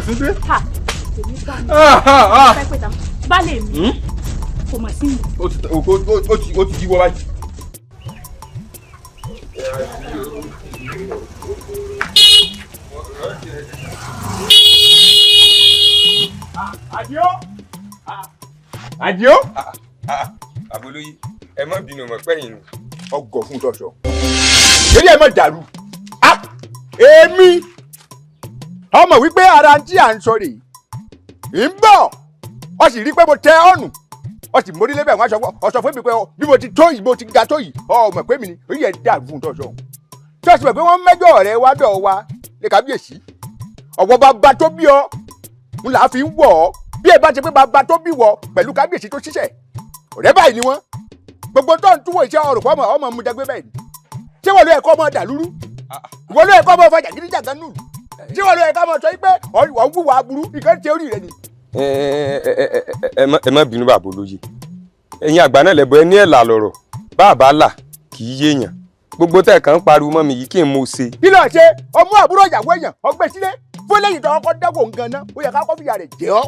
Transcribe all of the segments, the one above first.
tún dé. Ha, èmi bá mi. Fẹ́ pé ta baálé mi kò mọ̀ sí mi. Ó ti ó ti ó ti yíwọ́ báyìí. Àdìó. Àdìó. Àbólóyè, ẹ má bínú, mọ̀ pẹ́yìn ni. Ọgọ fún tọ̀sọ̀. Eré ẹ má dàrú. Èmi ọmọ wípé ara tí à ń sọ rèé ń bọ̀, ọ sì rí pé mo tẹ ọ̀nù, ọ sì mórí lébẹ̀ wọn aṣọ fún mi pé bí mo ti tó yìí, mo ti ga tó yìí, ọmọ pé mi ni orí ẹ̀ dàrú fún tọ̀sọ̀. Tí o sì mọ̀ pé wọ́n mẹ́jọ rẹ wá dọ̀ wa lè kábíyèsí, ọ̀wọ́ bàbá tó bí ọ ń là á fi ń wọ̀ ọ́. Bí ẹ bá ti pé bàbá tó bí wọ pẹ̀lú kábíyèsí tó ṣiṣẹ́ ọ̀rẹ́ báyìí ni wọ́n gbogbo tó ń túwò iṣẹ́ ọ̀rọ̀ pọ̀ ọmọ ọmọ mu jẹgbẹ́ bẹ́ẹ̀ ni. Ṣé wọ́n ló ẹ̀kọ́ ọmọ dàlúrú? Wọ́n ló ẹ̀kọ́ ọmọ fàjà gidijagan nù? Ṣé wọ́n ló ẹ̀kọ́ ọmọ sọ pé ọ̀ ń wúwo aburú ìkan ti orí rẹ ni? Ẹ má bínú, bàbá olóye, ẹ̀yin àgbà náà lẹ́bọ̀ ẹ ní ẹ̀là lọ̀rọ̀ bàbá là kì í yéèyàn. Gbogbo tẹ̀ kàn ń pariwo mọ́ mi yìí, kí n mo ṣe? Kí ló ṣe? Ọmọ àbúrò ìyàwó èèyàn ọgbẹ́ sílé fún lẹ́yìn tó ọkọ̀ dáwọ̀ nǹkan náà, ó yẹ ká kọ́ fìyà rẹ̀ jẹ́ ọ́.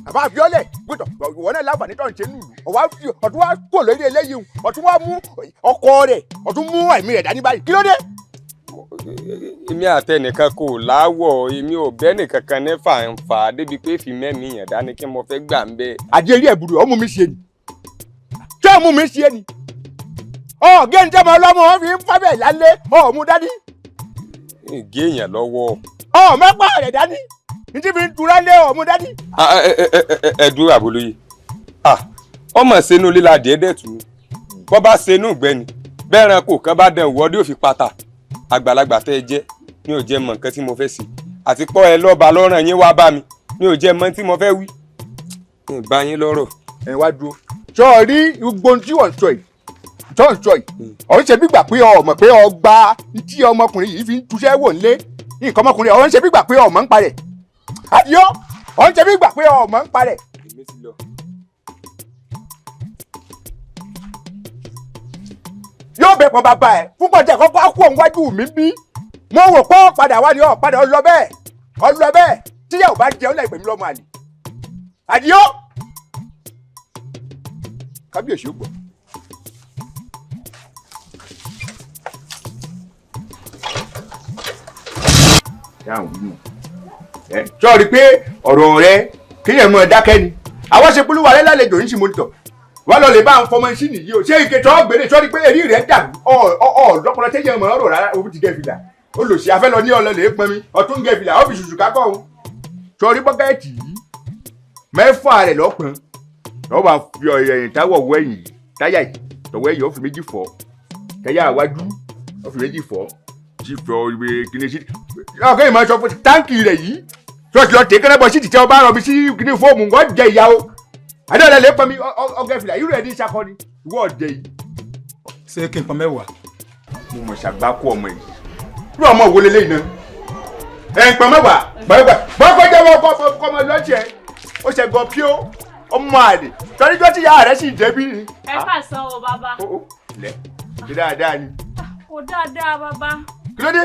Àbá àfiọ́lẹ̀ gbọ́dọ̀ ìwọ náà láǹfààní tó ń ṣe nùlù, ọ̀tún wá kúrò lórí eléyìí, ọ̀tún wá mú ọkọ rẹ̀, ọ̀tún mú ẹ̀mí rẹ̀ dání báyìí. Kí ló dé? Èmi àtẹnìkan kò láwọ̀, èmi ò bẹ́ nìkan kan ní fàǹfà débi pé fi mẹ́mí yàn dání kí mo fẹ́ gbà ń bẹ́. Àdìẹ rí ẹ̀bùrù ọmú mi ṣe ni, ṣé ọmú mi ṣe ni ọ̀gẹ́ ní tẹ́mọ ọlọ́mọ wọn fi ń fábẹ́ lálé ọ̀mú dání. Gé èèyàn lọ́wọ́. Ọ̀ mẹ́pà rẹ̀ dání ní tí fi ń tura lé ọ̀mú dání. Ẹ dúró, àbólóyè, ọmọ sínú líla díẹ̀ dẹ̀ tù ú bọ́ bá sínú ìgbẹ́ni bẹ́ẹ̀ ran kò kán bá dẹ̀ wọ́ ní òfin pata. Àgbàlagbà tẹ́ ẹ jẹ́ ní ò jẹ́ mọ̀ nǹkan tí mo fẹ́ ṣe, àti pọ́ ẹ lọ́ba lọ́ràn yín wá bá mi ní ò jẹ́ mọ̀ tí mo fẹ́ wí. Bá yín lọ́rọ̀. Ẹ wá dúró, sọ rí gbogbo ohun tí wọ́n ń sọ yìí tó ń sọ yìí, ọ̀ ń ṣe bí gbà pé ọ mọ̀ pé ọ gba tí ọmọkùnrin yìí fi ń tuṣẹ́ wò ń lé nǹkan ọmọkùnrin, ọ̀ ń ṣe bí gbà pé ọmọ ń parẹ̀. Àdìo, ọ̀ ń ṣe bí gbà pé ọmọ ń parẹ̀. Èmi ti lọ. Yóò bẹ̀ pọ̀ bàbá ẹ̀ fún pọ̀jẹ́ kọ́kọ́ á kú òun wájú mi bí mo wò pé ó padà wá ní ọ̀ padà ọ lọ bẹ́ẹ̀, ọ lọ bẹ́ẹ̀. Tíyàwó bá jẹun láìpẹ́ mi lọ́mọ àlè. Àdìo, kábíyèsí ó gbọ́. Dáhùn wí mọ̀ ẹ sọ́ọ́rí pé ọ̀rọ̀ rẹ kéèyàn mọ̀ dákẹ́ ni àwọn ṣe polówó alẹ́ lálejò yìí sì mọ́nítọ̀ wọ́n lọ lè bá àwọn fọmọ sí nìyí o. Ṣé ike tó gbèrè sọ́ọ́rí pé èrí rẹ̀ dàrú ọ ọ lọ́pọ̀lọ́ téèyàn mọ̀ ọ̀rọ̀ rárá. O ti gẹ̀ fìlà olùsí afẹ́ lọ ní ọlọ́ lè pọn mi ọtún gẹ̀ fìlà ọ́fíìsì ṣùṣù kákọ́ òun. Sọ́ọ́rí bọ́kẹ́ẹ̀tì yìí mẹ́fà rẹ̀ lọ́pọn lọ́wọ́ bá fi ẹ̀yìn táwọ̀ wọ ẹ̀yìn táyà yìí tọ̀wọ́ ẹ̀yìn ó fi méjì fọ́, táyà iwájú ó fi méjì fọ́ tí fọ ìwé kíní sí ọkẹ́ ìmọ̀ sọ fún táǹkì rẹ̀ yìí tó ti lọ tẹ̀ kẹ́lẹ́ bọ̀ sí tìtẹ́ ọba rọ̀bì sí kíní fóòmù wọ́n jẹ ìyá o. Adéọ̀lẹ̀ lè pọn mi ọgẹ́ fìlà irú ẹ̀ ní sakọ ni ìwọ ọ̀dẹ yìí. Ṣé kí n pọn mẹ́wàá? Mo mọ̀ ṣàgbákò ọmọ yìí, irú ọmọ wo leléyìí náà? Ẹ̀ ń pọn mẹ́wàá gbàgbà bọ́kọ́ jẹ́ wọ́n kọ́ ọmọ lọ́ọ̀tì ẹ̀ ó ṣe gan píó ọmọ àlè tọ́níjọ́ tí ìyá rẹ̀ sì débi ni. Ẹ káàsán o, bàbá. Ó ó lẹ ṣe dáadáa ni. Kò dáadáa, bàbá. Kí ló dé?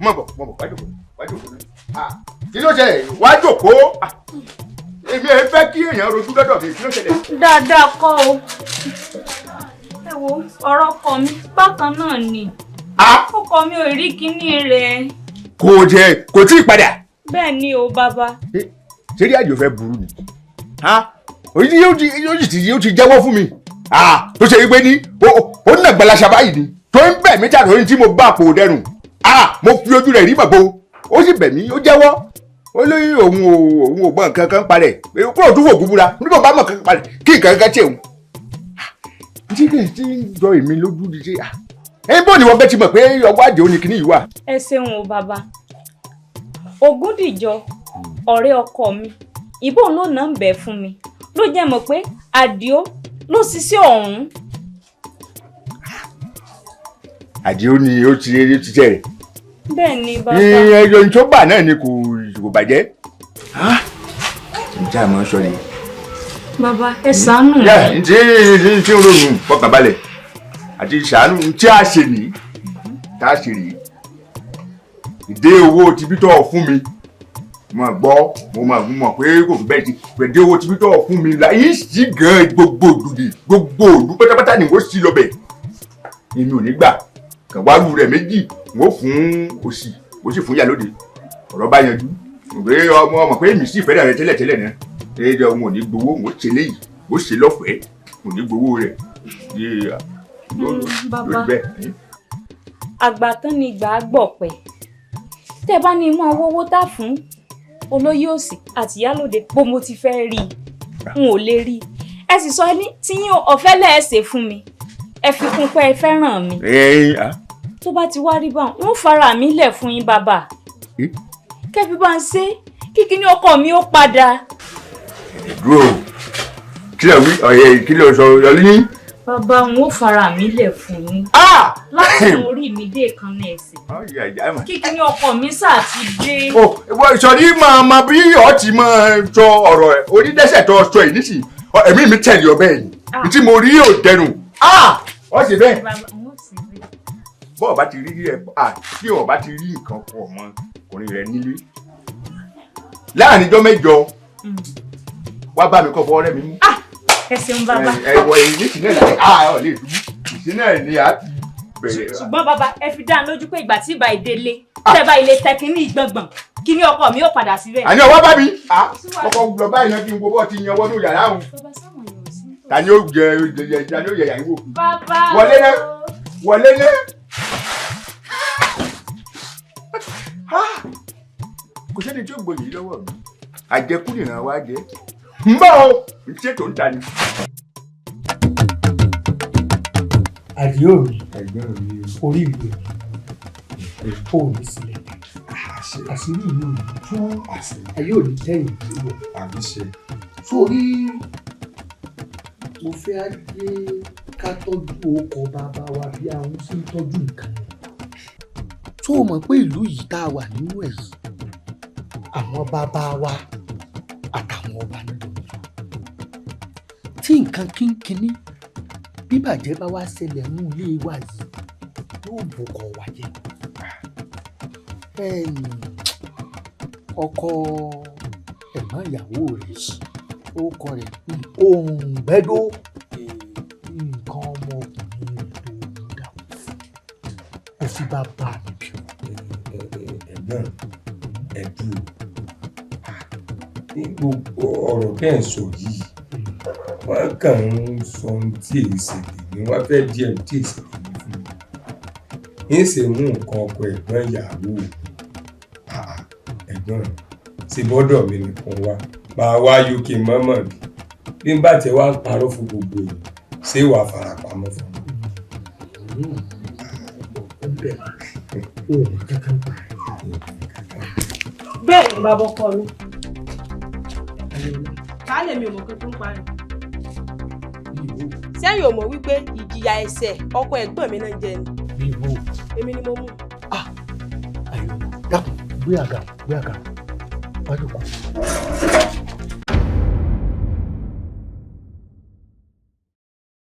Mọ̀ bọ̀, mọ̀ bọ̀, wá jókòó, wá jókòó náà. Kí ló ṣẹlẹ̀? Wá jókòó. Èmi ẹ fẹ́ kí èèyàn rojú lọ́dọ̀ mi. Kí ló ṣẹlẹ̀? Dáadáa kọ́ o. Ẹ wo ọ̀rọ̀ ọkọ mi bákan náà ni. Ọkọ mi ò rí kinní rẹ̀. Kò jẹ kò tí ì padà. Bẹ́ẹ̀ ni o, bàbá. Ṣé rí àjò fẹ́ burú ni? Yóò ti jẹ́wọ́ fún mi tó ṣe wípé ní ó nà gbalasa báyìí ni tó ń bẹ̀ mí tàbí orin tí mo bá àpò dẹrùn. Mo fi ojú rẹ̀ rí màbo, ó sì bẹ̀ mí, ó jẹ́wọ́, ó lóyún òun ò gbọ́ nǹkan kan parẹ̀ kúrò tó fògùn búra nígbà bá mọ̀ kankan parẹ̀ kí nǹkan kan tiẹ̀ òun. Tí kì í ti ń jọ èmi lójú di ṣe ẹ bó ni wọ́n bẹ́ ti mọ̀ pé ọwọ́ àjẹ́ òní kìíní yìí wà. Ẹ ṣeun o, bàbá. Ògúndìjọ ọ̀rẹ́ ọkọ mi ìbò ló nà ń bẹ̀ fún mi ló jẹ́ mọ̀ pé Àdìó ló ṣiṣẹ́ ọ̀hún. Àdìó ni ó ti tẹ̀ rẹ̀. Bẹ́ẹ̀ ni, bàbá. Ẹyọ tó bà náà ni kò bàjẹ́. Ǹjẹ́ àmọ́ sọ ni. Bàbá, ẹ ṣàánú mi. Yẹ ntí ntí ń ronú fọkànbalẹ̀ àti ṣàánú ntí a ṣe ní tá a ṣe rí ìdé owó tibí tó fún mi Mo gbọ́, mo mọ̀ pé kò fi bẹ́ẹ̀ ti pẹ̀lú owó tí tọ́ fún mi la yìí sí gan gbogbo òdùdì gbogbo òdù pátápátá ni mo sì lọ bẹ̀. Èmi ò ní gbà kàn wá rú rẹ̀ méjì mo fún òsì mo sì fún ìyálóde ọ̀rọ̀ bá yanjú. Pé ọmọ ọmọ pé èmi sì fẹ́ràn rẹ tẹ́lẹ̀ tẹ́lẹ̀ náà ẹ̀ẹ́dẹ̀ òun ò ní gbowó mo ṣe léyìí mo ṣe lọ́fẹ̀ẹ́ mo ní gbowó rẹ̀. Bàbá àgbà tán ni ìgbà gbọ̀pẹ̀ tẹ́ bá ní mọ́ owó tá fún olóyè òsì àti ìyálóde bó mo ti fẹ́ rí i n ò lè rí i ẹ sì sọ ní tíyín ọ̀fẹ́ lẹ́ẹ̀ṣẹ̀ fún mi ẹ fi kún pé ẹ fẹ́ràn mi tó bá ti wá rí báwọn n ó fara mi lẹ̀ fún yín bàbá kẹ́bí bá ń ṣe kíkí ní ọkọ mi ó padà. Dúró kí ló wí ọ̀yẹ́ kí ló sọ yọlí ní. Bàbá n ó fara mi lẹ̀ fún yín láti orí mi dé ìkànnì ẹsẹ̀ kíkí ní ọkọ mi sáà ti dé. Sọrí máa ma bí ọ ti máa sọ ọ̀rọ̀ ẹ̀ onídẹ́sẹ̀ tó sọ yìí nísìnyí ẹ̀mí mi tẹ̀lé ọbẹ̀ yìí tí mo rí yóò dẹrùn ọ sì bẹ́ẹ̀. Bọ́ọ̀ bá ti rí ẹ tí ọ̀ bá ti rí nǹkan pọ̀ ọmọkùnrin rẹ nílé láàrin ijọ́ mẹ́jọ wá bá mi kọ́ fọwọ́ rẹ́ mi mú. Ẹ ṣeun bàbá. Ẹ wọ èyí ní ìsìn náà ọ lè dúró ìsìn náà ni a ti bẹ̀rẹ̀. Ṣùgbọ́n bàbá ẹ fi dá lójú pé ìgbà tí ìbá ìdélé tẹ́ bá ilé tẹ kínní ìgbọ̀ngbọ̀n kínní ọkọ mi ó padà síbẹ̀. Àní ọwọ́ bá mi kọ́kọ́ lọ báyìí náà kí n wo bọ́ ti yan wọnú yàrá òun. Ta ni ó jẹ ta ni ó yẹ yàrá wò. Bàbá wọlé náà wọlé náà. Kò sẹ́ni tí ó gbòòyì lọ́wọ́ mi àjẹkù nìran wa jẹ ń bọ̀ o ṣètò ń ta ni. Àdìó mi orí ìwé mi ò ní sílẹ̀ àṣírí ìlú mi fún ayé òní tẹ̀yìn ìwọ sórí mo fẹ́ gbé ká tọ́jú ọkọ̀ bàbá wa bí àwọn ṣe ń tọ́jú nǹkan. Tó o mọ̀ pé ìlú yìí tá a wà nínú ẹ̀ yìí àwọn bàbá wa àtàwọn ọba nílò tí nǹkan kínkínní bíbàjẹ́ bá wá ṣẹlẹ̀ nínú ilé wa yìí yóò bùkọ̀ wá jẹ́. Ọkọ ẹ̀gbọ́n ìyàwó rẹ̀ orúkọ rẹ̀ Òǹgbẹ́dó nǹkan ọmọkùnrin rẹ̀ tó ń dà kò fi bàbá mi bí o. Ẹ̀gbọ́n ẹ̀dùn ní gbogbo ọ̀rọ̀ bẹ́ẹ̀ sọ yìí wọ́n kàn ń sọ ohun tí èyí ṣe tèmi wọ́n fẹ́ díẹ̀ tí èyí ṣe tèmi fún mi ń ṣe mú nǹkan ọkọ ẹ̀gbọ́n ìyàwó ẹ̀gbọ́n ṣe bọ́dọ̀ mi nìkan wá máa wá uk mọ́mọ́ mi bí n bá tẹ wá ń parọ́ fún gbogbo èèyàn ṣé wàá farapamọ́ fún mi. Bẹ́ẹ̀ ni bàbá ọkọ mi baálé mi ò mọ̀ pé tó ń parí. Sẹ́yìn ò mọ̀ wípé ìjìyà ẹ̀ṣẹ̀ ọkọ ẹ̀gbọ́n mi náà ń jẹ ni. Èmi ni mo mú. Ayọ̀ dákun gbé àga gbé àga wájú kù.